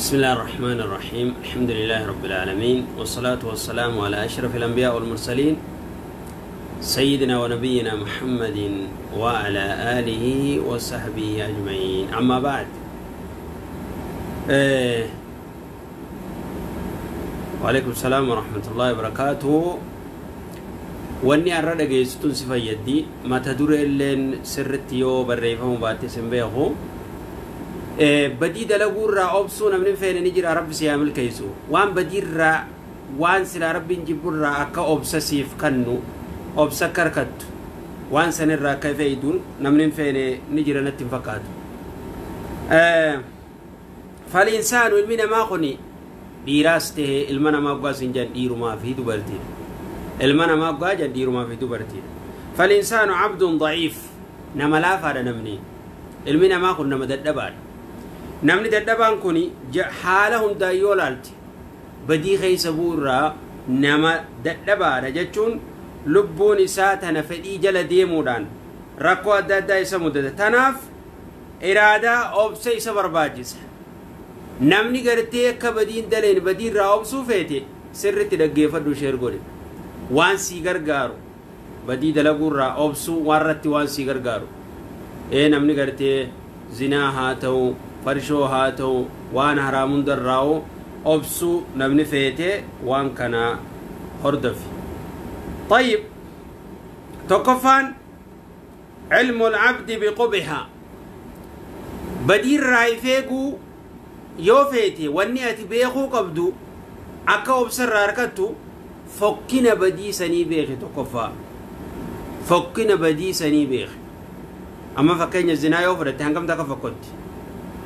بسم الله الرحمن الرحيم. الحمد لله رب العالمين، والصلاة والسلام على أشرف الأنبياء والمرسلين، سيدنا ونبينا محمد وعلى آله وصحبه أجمعين. أما بعد، وعليكم السلام ورحمة الله وبركاته. Wanni har'a dhageessituun si fayyaddi. Mata duree illeen sirritti yoo barreeffamu baatte sin beeku. Badii dalaguu irraa obsuu namni feene ni jira. Rabbi si haa milkeessu. Waan badii irraa, waan silaa Rabbiin jibbu irraa akka obsa siif kannu, obsa akka harkattu, waan san irraa akka feeyduun namni feene ni jira natti hin fakkaatu. فالإنسان ilmi namaa kuni dhiiraas tahe, ilma namaa gwaas hin jedhan, dhiirumaa fi dubartiidha. Ilma namaa gwaa jedhan, dhiirumaa fi dubartiidha. فالإنسان عبد ضعيف, nama laafaadha namni. Ilmi namaa kun nama dadhabaadha. Namni dadhabaan kun haala hundaan yoo laalte badii keessa bu'u irraa nama dadhabaadha jechuun lubbuun isaa tana fedhii jala deemuudhaan rakkoo adda addaa isa mudata. Tanaaf iraadaa obsa isa barbaachisa. Namni gartee akka badiin daleen badii irraa obsuu feete, sirritti dhaggeeffadhu, share godhe. Waan sii gargaaru, badii dalaguu irraa obsuu waan irratti waan sii gargaaru, namni gartee zinaa haa ta'u, farshoo haa ta'u, waan haraam hundarraa'u obsuu namni feete waan kana hordofi. طيب، tokkoffaan علم العبد بقبحها. Badii irraa ifeeguu yoo feete, wanni ati beekuu qabdu akka obsa irraa harkattu fokkina badii sanii beeki. Tokkoffaa fokkina badii sanii beeki. Amma fakkeenya zinaa yoo fudhatte, hangam takka fokkotti,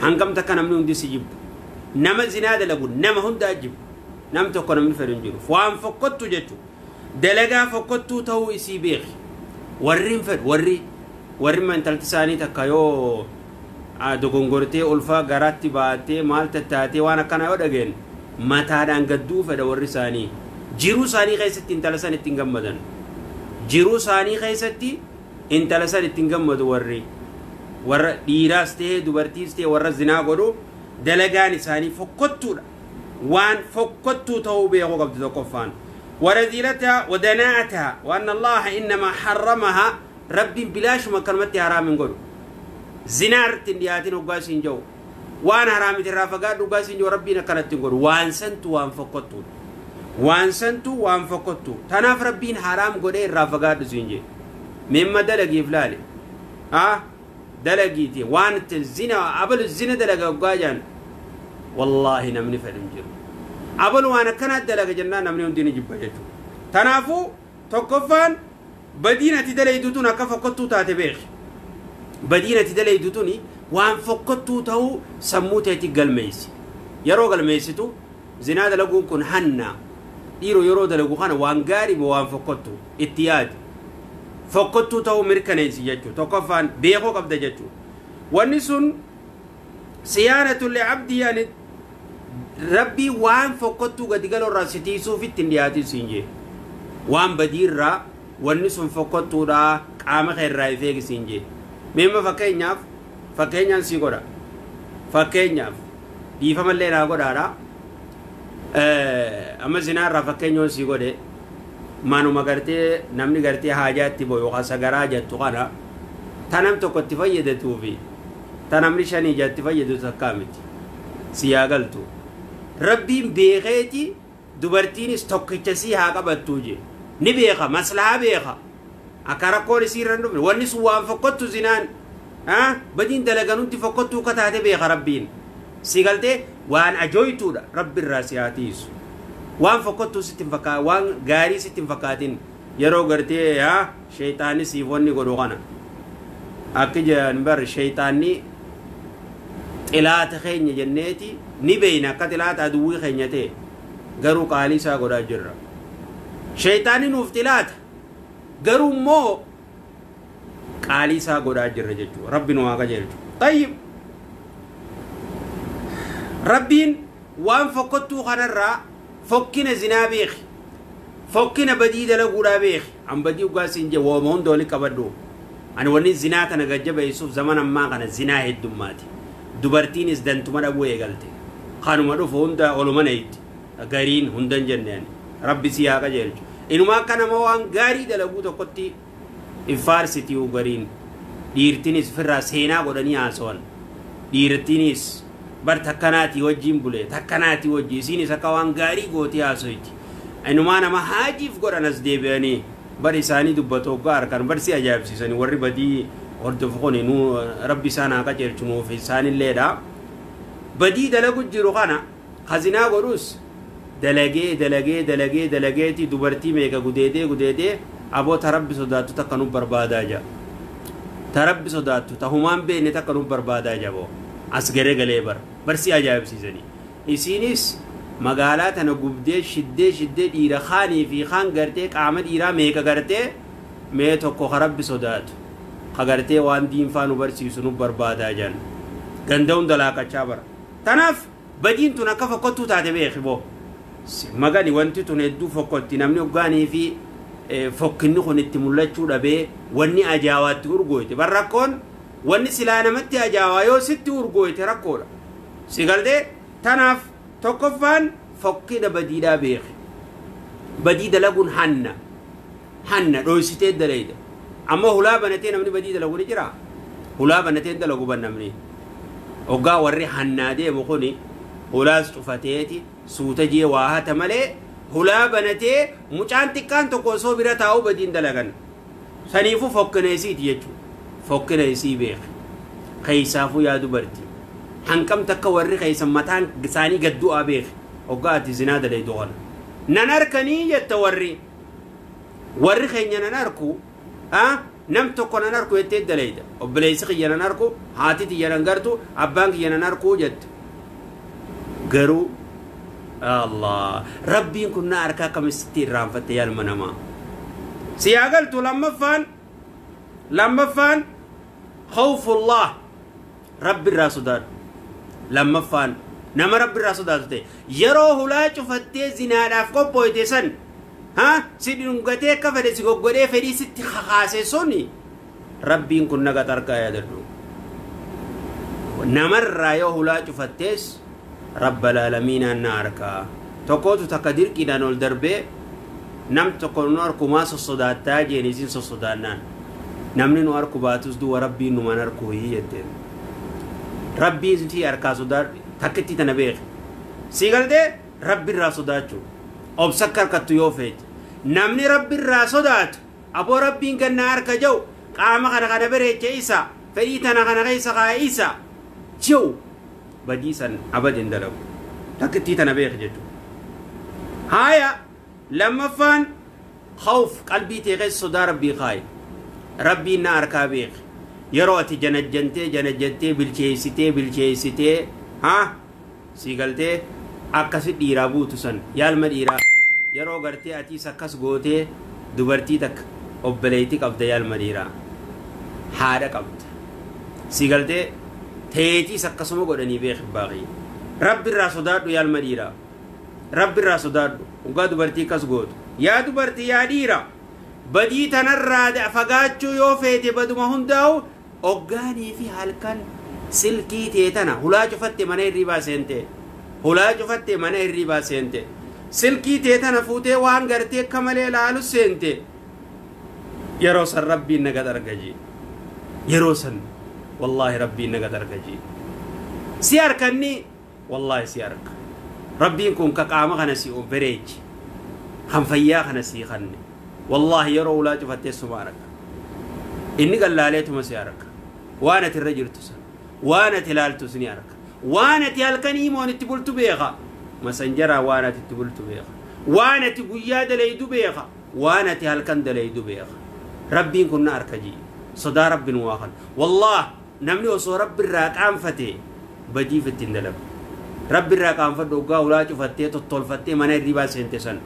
hangam takka namni hundi si jibbu. Nama zinaa dalagu nama hundaa jibbu, nam tokko namni fedhu hin jiru. Waan fokkottu jechu, dalagaa fokkottuu ta'uu isii beeki. Warri hin fedhu, warri intalti isaanii takka yoo dogongortee ulfaa garaatti baattee maal tattaatee waan akkanaa yoo dhageen, mataadhaan gadduu fedha warri isaanii. Jiruu isaanii keessatti intala san ittiin gammadan, jiruu isaanii keessatti intala san ittiin gammadu. Warri warra dhiiraas ta'ee dubartiis ta'ee warra zinaa godhu, dalagaan isaanii fokkottuudha. Waan fokkottuu ta'uu beekuu qabdu tokkoffaan. ورذيلتها ودناءتها، وأن الله إنما حرمها. ربي bilaashuma akkanumatti haraam hin godhu. Zinaa irratti hin dhiyaatin hoggaa siin jiru, waan haraamiti irraa fagaadhu hoggaa siin jiru, Rabbiin akkanatti hin godhu. Waan santu waan fokkottuudha, waan santu waan fokkottu. Tanaaf Rabbiin haraam godhee irraa fagaadhu siin jee. Mimma dalagiif laale ah dalagiiti waan itti zina, abalu zina dalaga hoggaa jaan, wallaahi namni fedhu hin jiru. Abalu waan akkanaa dalaga jennaan namni hundi ni jibba jechuudha. Tanaafuu tokkoffaan badiin ati dalaydu tun akka fokkottuu taate beeki. Badiin ati dalaydu tuni waan fokkottuu ta'uu sammuu teetti galmeessi. Yeroo galmeessitu, zinaa dalaguun kun hanna dhiiroo yeroo dalagu kana waan gaarii moo waan fokkottu itti yaadi. Fokkottuu ta'uu mirkaneessi jechuudha. Tokkoffaan beekoo qabda jechuudha. Wanni sun صيانة لعبده, yaani Rabbii waan fokkottuu gadi galoo irraa si tiisuuf ittiin dhiyaatin siin jee. Waan badii irraa, wanni sun fokkottuudha, qaama kee irraa ifeegi siin jee. Meemma fakkeenyaaf, fakkeenyaan sii godha. Fakkeenyaaf dhiifamallee naa godhaadha. Amma zinaa irraa fakkeenyoon sii godhe, manuma gartee namni gartee haajaa itti bo'u yookaan sagaraa jettu kana, ta nam tokko itti fayyadatuu fi ta namni shanii itti fayyadatu takkaa miti. Si yaa galtu. Rabbiin beekeeti dubartiinis tokkicha sii haa qabattuu je. Ni beeka, maslahaa beeka. Akka rakkoon isii irra hin dhufne. Wanni sun waan fokkottu zinaan. Badiin dalagan hundi fokkottuu akka taate beeka Rabbiin. Si galtee? Waan ajooytuudha, Rabbi irraa si haa tiisu. Waan fokkottuu sitti hin fakkaa, waan gaarii sitti hin fakkaatin yeroo gartee haa sheeyxaanni siif wanni godhu kana. Akki jedhan bar, sheeyxaanni xilaata keenya jenneeti ni beeyna, akka xilaata aduwwii keenya ta'e garuu qaalii isaa godhaa jirra. Sheeyxaanni nuuf xilaata, garuu immoo qaalii isaa godhaa jirra jechuudha. Rabbi nu haa qajeelchu. طيب, Rabbiin waan fokkottuu kanarraa fokkina zinaa beeki. Fokkina badii dalaguudhaa beeki. An badii dhugaa siin jee, wooma hunda walitti qabadhu. Ani wanni zinaa tana gajjabeessuuf zaman ammaa kana zinaa heddummaati. Dubartiinis dantuma dhabuu eegalte. Kanuma dhufu hunda oluma neetti gariin hundan jenneen rabbi si haa qajeelchu inuma akka nama waan gaarii dalaguu tokkotti ifaarsitii gariin dhiirtinis firraa seenaa godhanii haasawan dhiirtinis bar takkanaatii wajjiin bule takkanaatii wajji isiinis akka waan gaarii gootii haasoyti inumaa nama haajiif godhan as deebi'anii bar isaanii dubbatu hoggaa harkan bar si ajaa'ibsiisanii warri badii hordofu kun nu rabbi isaan haa qajeelchu nuuf isaanilleedha badii dalagu jiru kana kazinaa godhus dalagee dalagee dalagee dalageeti dubartii meeqa gudeedee gudeedee aboo ta rabbi sodaattu takka nu barbaadaa jira ta rabbi sodaattu ta humaan beekne takka nu barbaadaa jira boo as garagalee bar barsi ajaa'ibsiisanii isiinis magaalaa tana gubdee shiddee shiddee dhiira kaanii fi kaan gartee qaama dhiiraa meeqa gartee mee tokko ka rabbi sodaatu ka gartee waan diinfaa nu barsiisu nu barbaadaa jiran ganda hunda laaqachaa bara tanaaf badiin tun akka fokkottuu taate beeki boo magani wanti tun hedduu fokkotti namni hoggaanii fi fokkinni kun itti mul'achuu dhabee wanni ajaawaatti urgooyte bar rakkoon wanni silaa namatti ajaawaa yoo sitti urgooyte rakkoodha si galtee tanaaf tokkoffaan fokkina badiidhaa beeki badii dalaguun hanna hanna dhoysitee dalayda amma hulaa banatee namni badii dalagu ni jira hulaa banatee dalagu ban namni hoggaa warri hannaa deemu kuni hulaas cufateeti suuta jee waa hata malee hulaa banatee mucaan xiqqaan tokko osoo bira taa'uu badiin dalagan saniifuu fokkina isiiti jechuudha fokkina isii beeki keessaafuu yaa dubartii hanqam takka warri keessa mataan isaanii gaddu'aa beeki hoggaa ati zinaa dalaydu kana nan harkanii jetta warri warri keenya nan harku nam tokko nan harku jettee dalayda obboleessi kiyya nan harku haati tiyya nan gartu abbaan kiyya nan harku jette garuu Allah rabbiin kun na harkaa kamitti irraanfatte yaa ilma namaa si yaa galtu lammaffaan khawfullah rabbi irraa sodaadhu lammaffaan nama rabbi irraa sodaatu ta'e yeroo hulaa cufattee zinaadhaaf qophooyte san ha si dhungatee akka fedhe si goggodhee fedhii sitti kakaase suni rabbiin kun naga tarkaa yaadadhu namarraa yoo hulaa cufattees rabbal aalamiinaan na harkaa tokkootu takka dirqiidhaan ol darbee nam tokko nu harkumaa sossodaattaa jeen isin sossodaannaan namni nu harku baatus duwwa rabbiin numaan harkuu jetteen rabbiin si harkaa sodaadhu takkitti tana beeki si galtee rabbi irraa sodaachuu obsa akka harkattu yoo feete namni rabbi irraa sodaatu aboo rabbiin gannaa harka jiru qaama kana kana bareeche isa fedhii tana kana keessa kaa'e isa jiru badii san abadin dalagu takkittii tana beeki jechuudha haaya lammaffaan khawf qalbii tee keessa sodaa rabbii kaaye rabbiin na harkaa beeki yeroo ati janajjantee janajjantee bilcheessitee bilcheessitee haa si galtee akkasi dhiiraa buutu san yaalma dhiiraa yeroo gartee atiis akkas gootee dubartii takka obboleettii qabda yaalma dhiiraa haadha qabda si galtee teetiis akkasuma godhanii beeki baaqii rabbi irraa sodaadhu yaalma dhiiraa rabbi irraa sodaadhu dhugaa dubartii akkas gootu yaa dubartii yaa dhiira badii tanarraa fagaachuu yoo feete baduma hundaa'u hoggaanii fi halkan silkii tee tana hulaa cufatte mana hirribaa seente hulaa cufatte mana hirribaa seente silkii tee tana fuutee waan gartee akka malee laalu seente yeroo san rabbiin naga dargaji yeroo san wallaahi rabbiin naga dargaji si harkanni wallaahi si harka rabbiin kun ka qaama kana si bareechi kan fayyaa kana si kanne wallaahi yeroo hulaa cufattee suma harka inni gallaaleetuma si harka waan ati irra jirtu san waan ati ilaaltus ni harka waan ati halkan imoon itti bultu beeka masanjaraa waan ati itti bultu beeka waan ati guyyaa dalaydu beeka waan ati halkan dalaydu beeka rabbiin kun na harka jii sodaa rabbiin waa kan wallaah namni osoo rabbi irraa qaanfate badiif ittiin dalagu rabbi irraa qaanfadhu hoggaa hulaa cufattee tottolfattee mana hirribaa seente san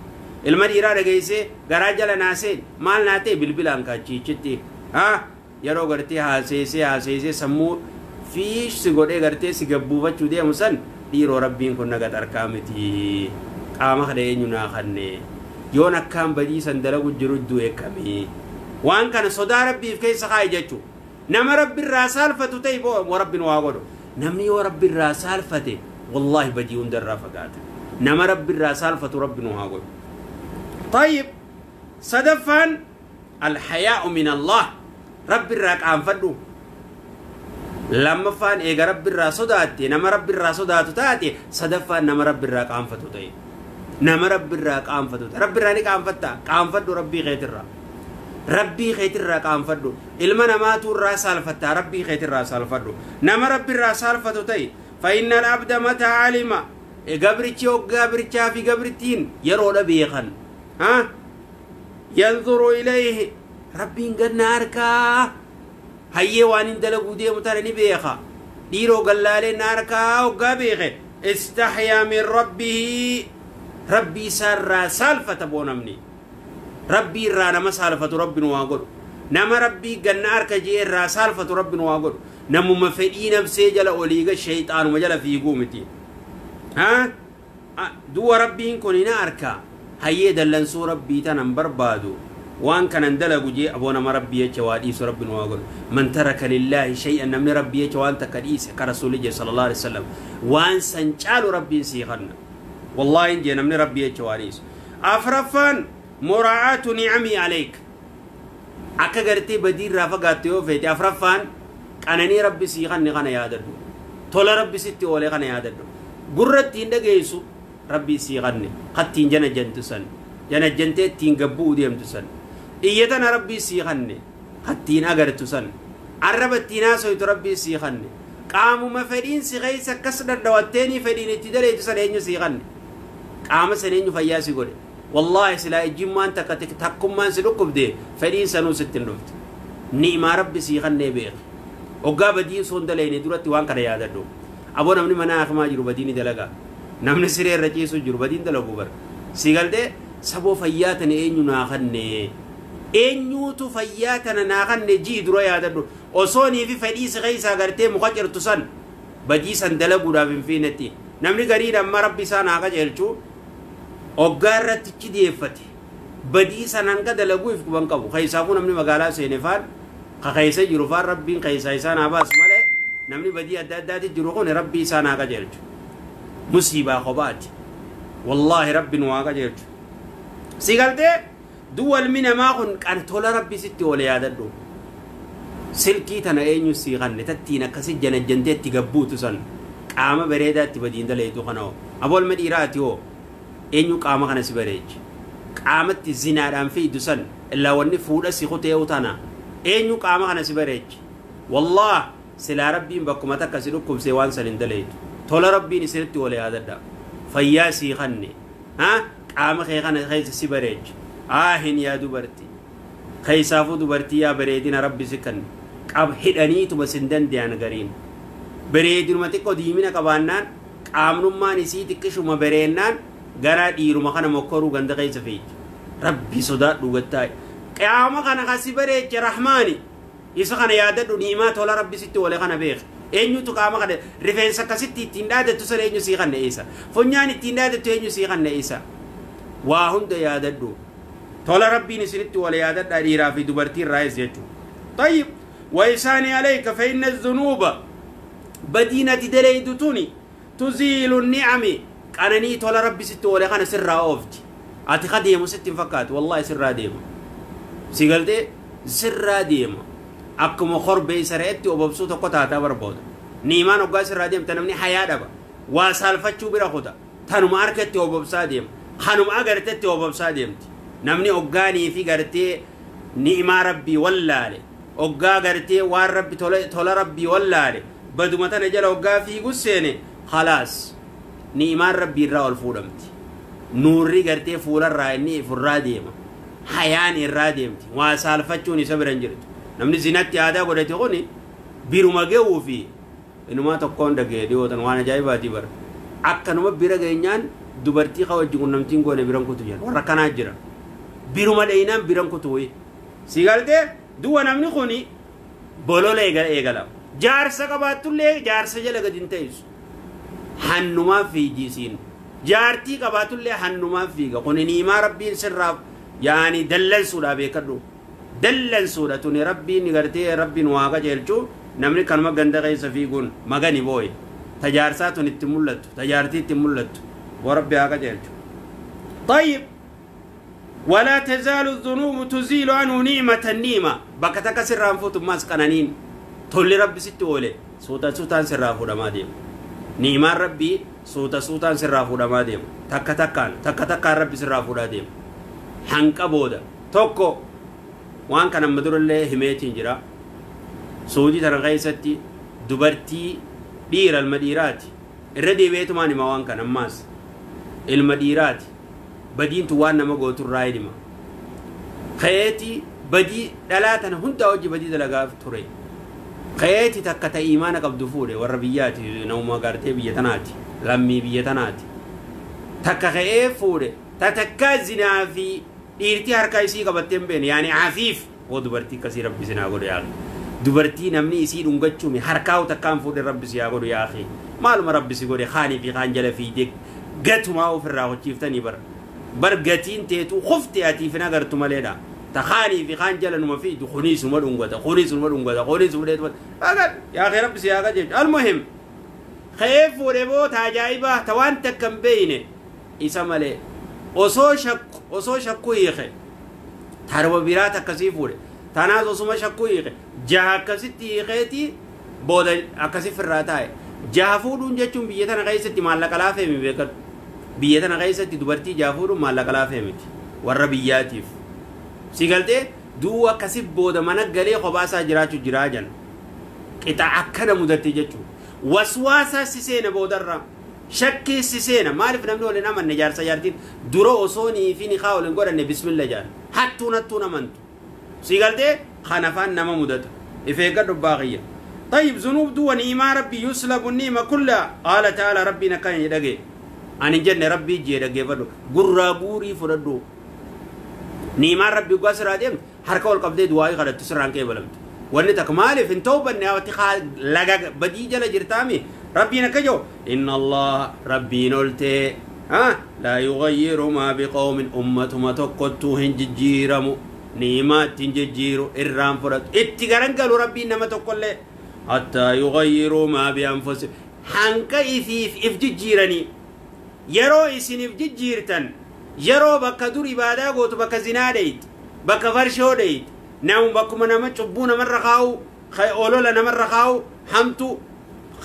ilma dhiiraa dhageessee garaa jala naaseen maal naa ta'e bilbilaan kaachiichitti haa yeroo gartee haaseesee haaseesee sammuu fiish si godhee gartee si gabbuufachuu deemu san dhiiroo rabbiin kun naga xarkaa miti qaama kana eenyu naa kanne yoon akkaan badii san dalagu jiru du'e kamii waan kana sodaa rabbiif keessa kaa'i jechuu nama rabbi irraa saalfatu ta'e boo rabbiin waa godhu namni yoo rabbi irraa saalfate Wallaahi badii hundarraa fagaata. Nama rabbi irraa saalfatu rabbi nu haa godhu. Tayyib sadaffaan alhayaa'u min Allah rabbi irraa qaanfadhu. Lammaffaan eega rabbi irraa sodaatte nama rabbi irraa sodaatu taate sadaffaan nama rabbi irraa qaanfatu ta'e. Nama rabbi irraa qaanfatu ta'e. Rabbi irraa ni qaanfatta qaanfadhu rabbii keetirraa. Rabbii keetirraa qaanfadhu. Ilma namaatu irraa saalfatta rabbii keetirraa saalfadhu. Nama rabbi irraa saalfatu ta'e. فإن العبد متى علم gabrichi hoggaa gabrichaa fi gabrittiin yeroodha beekan ها ينظر إليه rabbiin ganna harkaa hayyee waan hin dalaguu deemu tana ni beeka dhiiroo gallaalee na harkaa hoggaa beeke استحيا من ربه rabbii isaarraa saalfata boo namni rabbii irraa nama saalfatu rabbi nu haa godhu nama rabbii ganna harka jee irraa saalfatu rabbi nu haa godhu namuma fedhii nafsee jala oliiga shayxaanuma jala fiiguu miti ها duwa rabbiin kun ina arka hayyee dallansuu rabbii tanan barbaadu waan kanan dalagu jee aboo nama rabbii jecha waa dhiisu rabbi nu haa godhu man taraka lillaahi shay'an namni rabbii jecha waan takka dhiise akka rasuulli jee sallallahu alaihi wasallam waan san caalu rabbiin sii kanna wallaahi jee namni rabbii jecha waa dhiisu afraffaan muraa'aatu nicamii alayk akka gartee badii irraa fagaattu yoo feete afraffaan qananii rabbi sii kanne kana yaadadhu tola rabbi sitti oolee kana yaadadhu gurra ittiin dhageessu rabbii sii kanne kattiin jana jantu san jana jantee ittiin gabbuu deemtu san iyya tana rabbii sii kanne kattiin agartu san arraba ittiin haasoytu rabbii sii kanne qaamuma fedhiin si keessa akkas dhadhawatteenii fedhiin itti daleetu san eenyu sii kanne qaama san eenyu fayyaa si godhe wallaahi silaa ijjimmaan takka takkummaan si dhukkubde fedhiin sanuu sitti hin dhufte ni'imaa rabbi sii kannee beeki hoggaa badii osoo hin dalayne duratti waan kana yaadadhu aboo namni mana hakimaa jiru badii ni dalagaa namni siree irra ciisu jiru badiin dalagu bara si galtee saboo fayyaa tana eenyu naa kanne eenyuutu fayyaa tana naa kanne jii dura yaadadhu osoo nii fi fedhii si keessaa gartee muka cirtu san badii san dalaguudhaaf hin fiinetti namni gariin amma rabbi isaa naa qajeelchu hoggaa irratti ichi dhiyeeffate badii san hanga dalaguu if quban qabu keessaafuu namni magaalaa seene faan ka keessa jiru faan rabbiin keessaa isaa naa baasu malee namni badii adda addaati jiru kun rabbii isaa naa qajeelchu musiibaa kophaati wallaahi rabbiin waa qajeelchu si galtee duwwa ilmi namaa kun kan tola rabbi sitti oole yaadadhu silkii tana eenyu sii kanne tattiin akkasi janajjantee itti gabbuutu san qaama bareedaa itti badiin daleetu kana hoo aboo ilma dhiiraati hoo eenyu qaama kana si bareechi qaamatti zinaadhaan fiidu san illaa wanni fuudha si kutee'u tana eenyu qaama kana si bareechi wallaah silaa rabbiin bakkuma takka si dhukkubsee waan san hin daleetu tola rabbiin isinitti oole yaadadha fayyaa sii kanne ha qaama kee kana keessa si bareechi aahin yaa dubartii keessaafuu dubartii yaa bareedina rabbi si kanne qab hidhaniituma sin dande'an gariin bareedinuma xiqqoo diimina qabaannaan qaamnummaan isii xiqqishuma bareennaan gara dhiiruma kana mokkoruu ganda keessa fiichi rabbi sodaadhu gattaa'e qaama kana kasi bareeche rahmaani isa kana yaadadhu ni'imaa tola rabbi sitti oole kana beek eenyutu qaama kana rifeensa akkasitti ittiin dhaadattu sana eenyu sii kanne isa funyaan ittiin dhaadattu eenyu sii kanne isa waa hunda yaadadhu tola rabbiin isinitti oole yaadadha dhiiraa fi dubartii irraayis jechuudha طيب وإحسانه عليك فإن الذنوب بدينة دليد توني تزيل النعم qananii tola rabbi sitti oole kana sirraa oofti ati ka deemu sitti hin fakkaatu wallaahi sirraa deema si galtee sirraa deema akkuma korbeessa re'etti obobsuu tokko taataa barbooda ni'imaan hoggaa sirraa deemta namni hayaa dhaba waa saalfachuu bira kuta tanuma harkatti obobsaa deema kanuma agartetti obobsaa deemti namni hoggaanii fi gartee ni'imaa rabbii wallaale hoggaa gartee waan rabbi tola rabbii wallaale baduma tana jala hoggaa fiigus seene khalaas ni'imaan rabbii irraa ol fuudhamti nuurri gartee fuularraa inni ifurraa deema hayaan irraa deemti waa saalfachuun isa bira hin jirtu namni zinatti aadaa godhate kuni biruma ga'uu fi inumaa tokkoon dhaga'e dhiyootan waan ajaa'ibaatii bara akkanuma bira geenyaan dubartii ka wajji qunnamtiin goone biran kutu jedha warra kanaa jira biruma dhayinaan biran kutu wayi si galtee duwwa namni kuni bolola eegala jaarsa qabaattullee jaarsa jala gadi hin teessu hannumaaf fiigisiin jaartii qabaatullee hannumaaf fiiga kun ni'imaa rabbiin sirraaf yaani dallansuudha beekadhu dallansuudha tuni rabbiin gartee rabbiin waa qajeelchu namni kanuma ganda keessa fiiguun magani booye Tajaarsaa tun itti mul'attu tajaartii itti mul'attu warabbi haa qajeelchu. طيب ولا تزال الذنوب تزيل عنه نعمة النعمة بكتك سران فوت ماس قنانين تولي ربي ست ولي سوتا سوتان سرا فودا ما ديم نعمة ربي سوتا سوتان سرا فودا ما ديم تك تكان تك تكان ربي سرا فودا ديم حنك بودا توكو وان كان مدر الله هميتين جرا سعودي ترغيستي دبرتي دير المديرات الردي بيتو ماني ما وان كان ماس المديرات بدين توان نما غوتو رايدما خيتي بدي دلاتن هندا وجي بدي دلغا توري خيتي تكتا ايمان قبض فوده وربيات نوما غارتي بيتناتي لمي بيتناتي تكا خي فوده تتكا زنا في ديرتي هركايسي قبتين بين يعني عفيف ودبرتي كثير ربي زنا غدو يا دبرتي نمني يسي دونغچومي هركاو تكان فوده ربي سيا غدو يا اخي مالما ربي سي غدو خاني في خانجل في ديك غتما وفرا وچيفتني بر برغتين تيتو خفتي اتي فينا غرتو ماليدا تخاني في خانجل نما في دخونيس مدونغتا خونيس مدونغتا خونيس مدونغتا اغا يا اخي رب سيا غجي المهم خيف وربو تاجايبا توان تكم بينه اسمله اوسو شك يخي تارو بيرات كسيفور تنازو سما شك يخي جا كسيتي يخيتي بودا اكسي فراتاي جافودون جچون بيتنا غيستي مالك لافه مي بيكت biyya tana keessatti dubartii jaafuudhu maallaqa laafee miti warra biyyaatiif si galtee du'a akkasi booda mana galee kophaasaa jiraachuu jiraa jan qixa akkana mudatte jechuudha waswaasaa si seena boodarra shakkii si seena maaliif namni waliin amanne jaarsa jaartiin dura osoo nii fi niqaa waliin godhanne bismilla jaan hattuun hattuun amantu si galtee kana afaan nama mudata if eeggadhu baaqiyya طيب ذنوب دون إيمان ربي يسلب النعمة كلها قال تعالى ربنا كان يدقي ani jenne rabbii jee dhaggeeffadhu gurraa guurii fudhadhu niimaan rabbii dhugaa sirraa deemtu harka ol qabdee du'aayii kadhattu sirraan qeebalamtu wanni takka maaliif hin tawbanne ati laga badii jala jirtaami rabbiin akka jiru inna allaha rabbiin oltee laa yughayyiru maa biqawmin ummatuma tokkottuu hin jijjiiramu niimaatti hin jijjiiru irraan fudhatu itti garangalu rabbiin nama tokkollee hattaa yughayyiruu maa bianfusihim hanqa ifiif if jijjiiranii yeroo isiniif jijjiirtan yeroo bakka dur ibaadaa gootu bakka zinaa dheeyte bakka farshoo dheeyte namu bakkuma nama cubbuu namarra kaa'u olola namarra kaa'u hamtu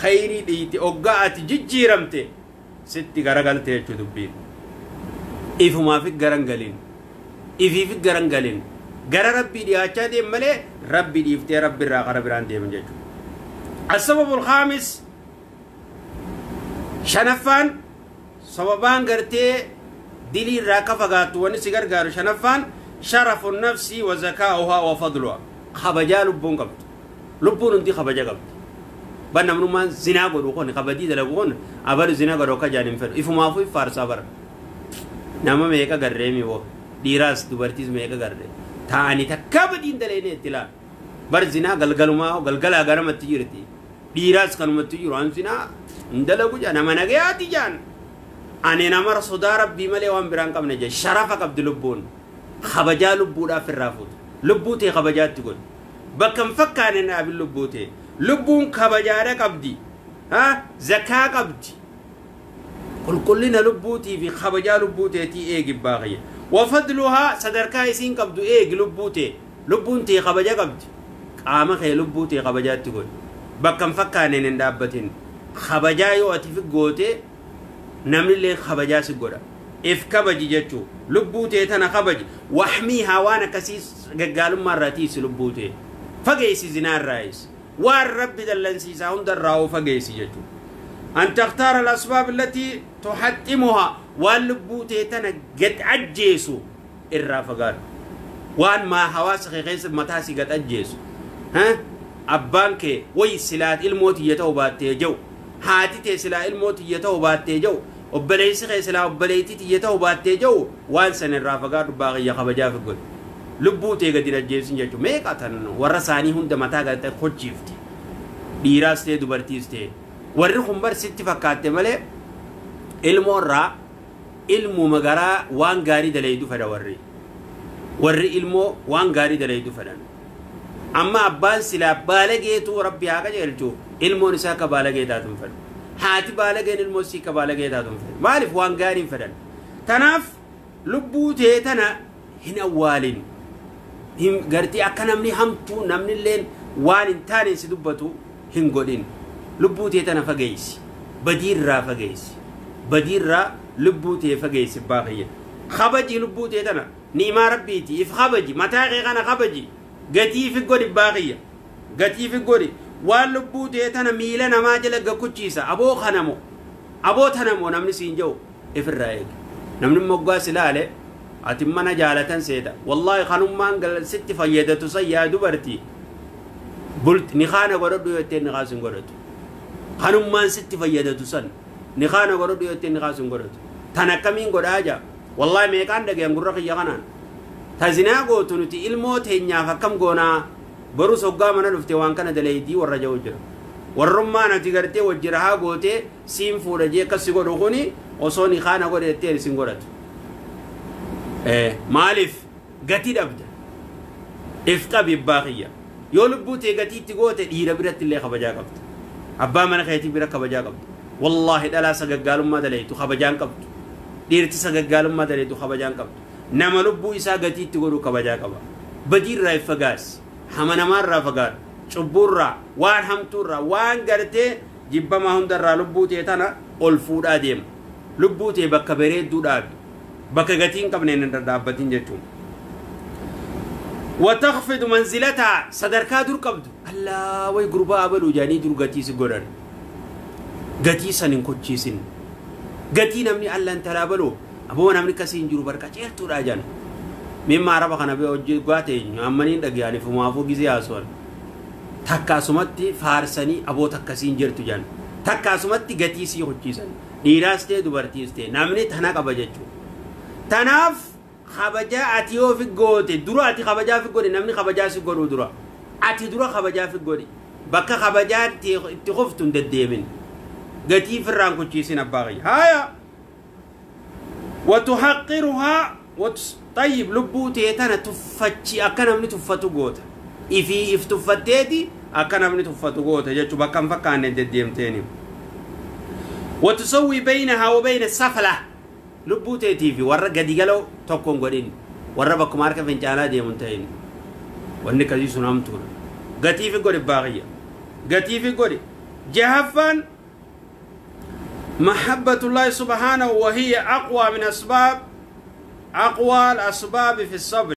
khayrii dheeyte oggaa ati jijjiiramte sitti garagalte jechuu dubbiin ifumaafit garangalin ifiifit garangalin gara rabbii dhiyaachaa deem malee rabbi dhiiftee rabbi irraa qara biraan deeman jechuudha. السبب الخامس شنفان sababaan gartee dilii irraa ka fagaattu wanni si gargaaru shanaffaan sharafu nafsi wa zakaa'uhaa wa fadluhaa kabajaa lubbuun qabdu lubbuun hundi kabaja qabdi bar namnummaan zinaa godhu kun kabajii dalagu kun abalu zinaa godhu akka jaan hin fedhu ifumaafuu if faarsaa bara nama meeqa garreemi hoo dhiiraas dubartiis meeqa garree taa'anii takka badiin daleene itti laal bar zinaa galgalumaa galgalaa garamatti jirti dhiiraas kanumatti jiru an zinaa hin dalagu jaa nama nagayaati jaan ani nama sodaa rabbii malee waan biraan qabne jee sharafa qabdi lubbuun kabajaa lubbuudhaaf irraa fuutu lubbuu tee kabajaatti godhu bakka hin fakkaane dhaabin lubbuu tee lubbuun kabajaadha qabdi zakaa qabdi qulqullina lubbuutii fi kabajaa lubbuu teetii eegi baaqiyya wafadluhaa sadarkaa isiin qabdu eegi lubbuu tee lubbuun tee kabaja qabdi qaama kee lubbuu tee kabajaatti godhu bakka hin fakkaaneen hin dhaabbatin kabajaa yoo ati fi gootee namni illee kabajaa si godha if kabaji jechuu lubbuu tee tana kabaji waxmiihaa waan akkasii gaggaalummaa irraa tiisi lubbuu tee fageessi zinaa irraayis waan rabbi dallansiisaa hunda irraa oo fageessi jechuu an takhtaara alasbaab allatii tuhaxximuhaa waan lubbuu tee tana gad ajjeesu irraa fagaadhu waan maa hawaasa kee keessa mataa si gad ajjeesu abbaan kee way silaat ilmoo tiyya ta'u baattee jedhu haati tee silaa ilmoo tiyya ta'u baattee jedhu obboleessi kee silaa obboleettii tiyya ta'u baattee jedhu waan san irraa fagaadhu baaqiyya kabajaa fi godhu lubbuu tee gadi ajjeesin jechuudha meeqa tan warra isaanii hunda mataa gadi hojiifti dhiiraas ta'e dubartiis ta'e warri kun bar sitti fakkaatte malee ilmoo irraa ilmuma garaa waan gaarii dalaydu fedha warri ilmoo waan gaarii dalaydu fedhan amma abbaan silaa baalageetu rabbi haa qajeelchu ilmoon isaa akka baalagee taatu hin fedhu Haati baalageen ilmoo isii ka baalagee taatu hin fedhan. Maaliif waan gaarii hin fedhan? Tanaaf lubbuu tee tana hin awwaalin. Hin gartee akka namni hamtuu namni illeen waan hin taane si dubbatu hin godhin. Lubbuu tee tana fageessi. Badiirraa fageessi. Badiirraa lubbuu tee fageessi baaqiyya. Kabaji lubbuu tee tana ni'imaa rabbiiti. If kabaji mataa kee kana kabaji. Gatii fi godhi baaqiyya. Gatii fi godhi. Waan lubbuu tee tana miila namaa jala gakkuchiisa. Aboo kanamo. Aboo tanamoo namni siin jiru ifirraa eegi. Namni moggaas ilaale ati mana jaalatan seeta. Wallaahi kanummaan sitti fayyadatu san yaa dubartii. Ni kaana godhadhu yoo jettee ni kaas hin godhatu. Kanummaan sitti fayyadatu san ni kaana godhadhu yoo jettee ni kaas hin godhatu. Tan akkamiin godhaa jaa. Wallaahi meeqaan dhagayan gurra kiyya kanaan. Ta zinaa gootu nuti ilmoo teenyaaf akkam goonaa barus hoggaa mana dhufte waan kana daleeydii warra ja'u jira. Warrummaan ati gartee wajjira haa gootee siin fuudha jee akkas si godhu kuni osoo ni kaana godhe jettee isin godhatu. Maaliif gatii dhabda. If qabi abbaa kiyya. Yoo lubbuu tee gatii itti goote dhiira biratti illee kabajaa qabda. Abbaa mana keetii bira kabajaa qabda. Wallaahi dhalaa sagaggaalummaa daleeytu kabajaan qabdu. Dhiirti sagaggaalummaa daleeytu kabajaan qabdu. Nama lubbuu isaa gatii itti godhu kabajaa qaba. Badiirraa if fagaasi. Hama namaarraa fagaadhu. Cubbuurraa, waan hamtuurraa, waan gartee jibbamaa hundarraa lubbuu tee tana ol fuudhaa deema. Lubbuu tee bakka bareedduu dhaabi. Bakka gatii hin qabneen hin dhaabbatin jechuudha. وتخفض منزلتها صدركا در قبض الله وي غربا ابلو جاني در غتي سي غدن غتي سنين كوچيسين غتي نمني الله انت لابلو ابو نمني كسين جرو بركا چيرتو راجان مما عربا كان بي وجي غاتي امنين دغياني فمافو غيزي اسول تكاسمتي فارسني ابو تكسين جرتو جان تكاسمتي غتي سي كوچيسن ديراستي دوبرتيستي نمني تنا قبجچو تناف kabajaa ati yoo fi goote dura ati kabajaa fi godhi namni kabajaa si godhu dura ati dura kabajaa fi godhi bakka kabajaa itti qoftu hin deddeemin gatii firraan kuchiisin abbaa kiyya haya watuhaqqiruhaa طيب lubbuu tee tana tuffachi akka namni tuffatu goota ifii if tuffatteeti akka namni tuffatu goota jechuu bakka hin fakkaanne deddeemteeni watusawwi baynahaa wa bayna safla lubbuu teetii fi warra gadi galoo tokko hin godhin warra bakkuma harka fincaanaa deemu hin ta'in wanni akkasii sun hamtuudha gatii fi godhi baaqiyya gatii fi godhi jahaffaan mahabbatullahi subhaanahu wa hiya aqwa min asbaab aqwa al asbaabi fi sabr.